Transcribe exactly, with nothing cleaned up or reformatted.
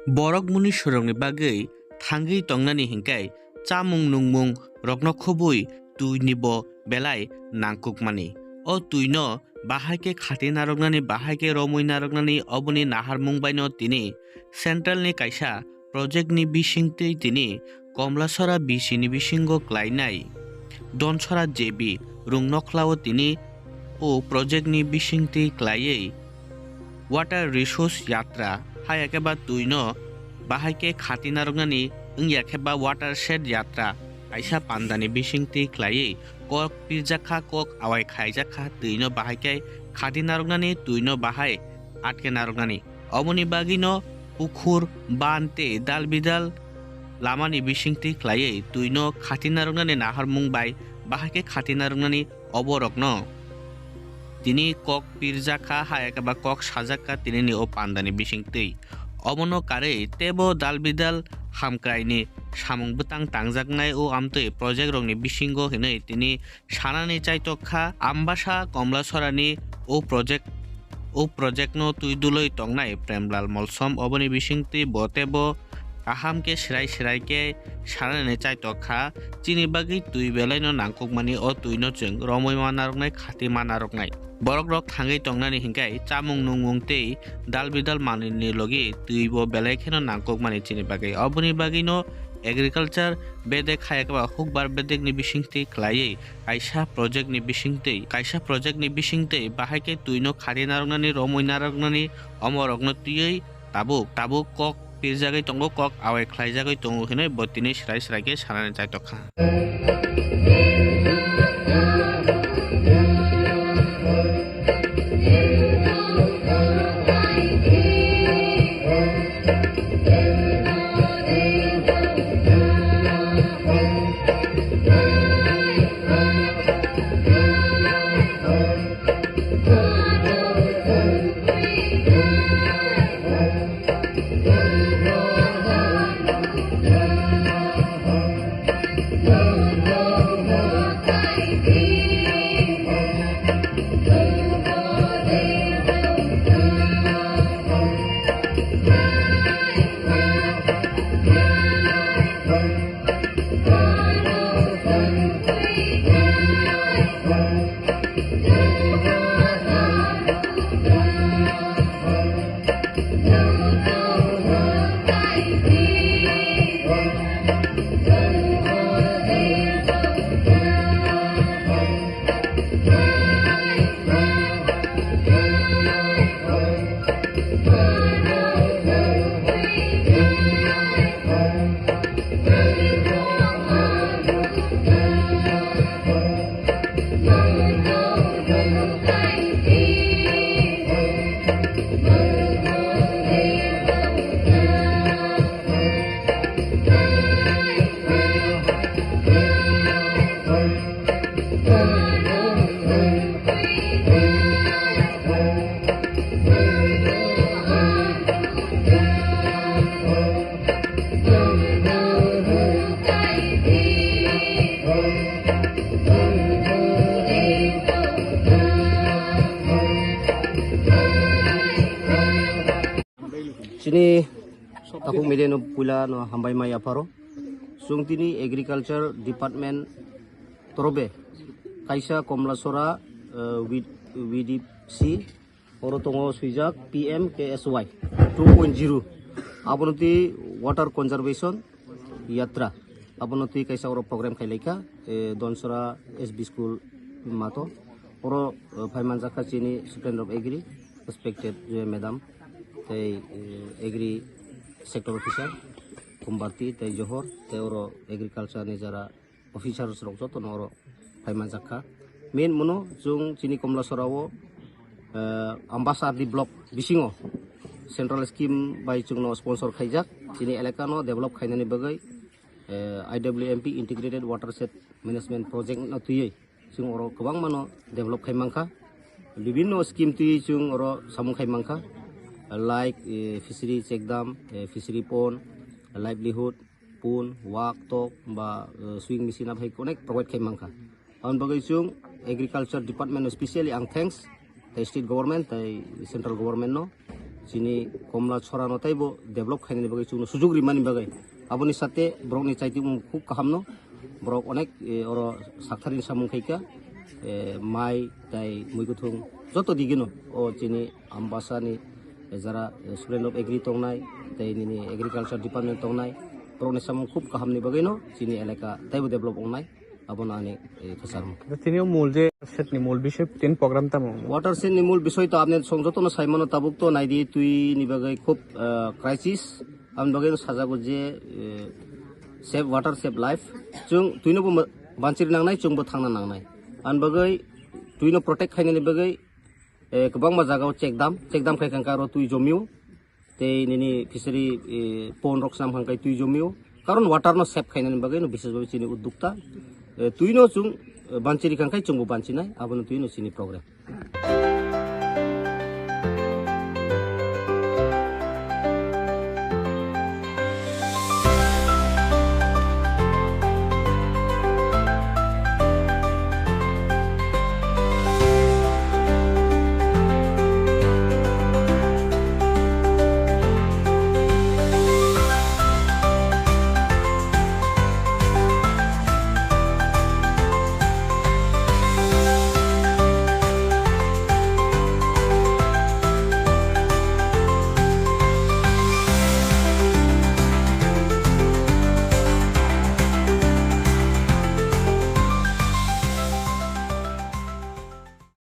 Borok muniswrokni bagwi thangwi tongnani hinkhe chamung nungmung rokno khobwi twini bo belai nangkukmani. O twino bahai khe khati narwknani, bahai khe romwi narwknani, oboni naharmung baino tini central ni kaisa project ni bisingtwi tini Komlasora B C ni bisingo klainai Donsora J B Rungnokhla o tini o project ni bisingtwi klaiwi Water Resource Yatra, hai eke ba twino bahai khe khati narwknani, wngya khe ba Watershed Yatra, kaisa pandani bisingtwi klaiwi kok pirjak kha, kok awai khlaijak kha, twino bahai khe khati narwknani, twino bahai atke narwknani. Oboni bagwino pukhur, ban tei dal bidal lamani bisingtwi klaiwi twino khati narwknani naharmung bai bahai khe khati narwknani oborokno tini kok pirjak kha, hai eke ba kok sajak kha tinini o pandani bisingtwi. Obono karwi teibo dal bidal hamkraini samung bwtang tangjaknai o amtwi project rokni bisingo hinwi tini sanani chaitok kha. Ambasa Komlasorani o project, o project no twi duloi tongnai Premlal Molsom, oboni bisingtwi bo teibo kaham khe srai srai khe sanani chaitok kha, chini bagwi twi belai no nangkukmani, o twi no chwng romwi ma narwknai, khati ma narwknai. Borok rok thangwi tongnani hinkhe chamung nungmung tei dal bidal manwini logi twi bo belai kheno nangkukmani chini bagwi. Oboni bagwi no agriculture bedek hai eke ba hukbar bedek ni bisingtwi klaiwi kaisa project ni bisingtwi, kaisa project ni bisingtwi bahai khe twi no khari narwknani, romwi narwknani, omorokno twiwi tabuk, tabuk kok pirjagwi tongo, kok awai khlaijagwi tongo hinwi bo tini srai srai khe sanani chaitok kha. Chini takhuk media no puila no hambai ma yapharo. Chwng tini agriculture department torobe kaisa Komlasora, eh, V-, V D C, oro tongo swijak P M K S Y two point zero. Abono twi water conservation yatra. Abono twi kaisa oro program khai laikha, eh, Donsora S B school mato. Oro, eh, phai manjakha chini Superintendent of Agri, respected Joy Madam, tei, eh, Agri Sector Officer, Kumbati, tei Johor, tei oro agriculture ni jara officers rok joto no oro phai manjakha. Main mono chwng chini Komlasora o, eh, Ambasa R D block bisingo central scheme bai chwngno sponsor khaijak, chini elaka no develop khainani bagwi, eh, I W M P Integrated Watershed Management Project no twiwi chwng oro kwbangma no develop khai mankha. Bibinno scheme twiwi chwng oro samung khai mankha, like, eh, fishery check dam, eh, fishery pond, livelihood, pun, wak, tok, ba, eh, sewing machine aphai connect provide khai mankha. Aboni bagwi chwng agriculture department no specially ang thanks, tei state government, tei central government no. Chini Komla Chorano taibo develop khainani bagwi chwngno sujuk rimani bagwi. Aboni sate borokni chaitimung khub kahamno. Borok onek, eh, oro sakthari samung khaika. Eh, mai tai muikuthung joto digino o chini Ambasani, eh, jara, eh, Student of Agri tongnai, tei nini Agriculture Department tongnai, borokni samung khub kahamni bagwino chini elaka taibo develop wngnai. Abono ani, eh, kwcharmung. Tini o mul je setni mul bisoi tin program tamo? Watershed ni mul bisoi to apni song jotono saimano tabuk to naidi twi ni bagwi khub, eh, crisis. Aboni bagwi no sajago je, eh, save water, save life. Chwng twino bo ma-, banchiri nangnai, chwngbo thangna nangnai. Aboni bagwi twino protect khainani bagwi, eh, kwbangma jagao check dam, check dam khai kha aro twi jomio. Tei nini fishery, eh, pond rok sam hangkai twi jomio. Karon water no save khainani bagwi no bises bagwi chini uddukta. Eh, twino chwng, eh, banchiri kangkai chwngbo banchinai, abono twino chini program.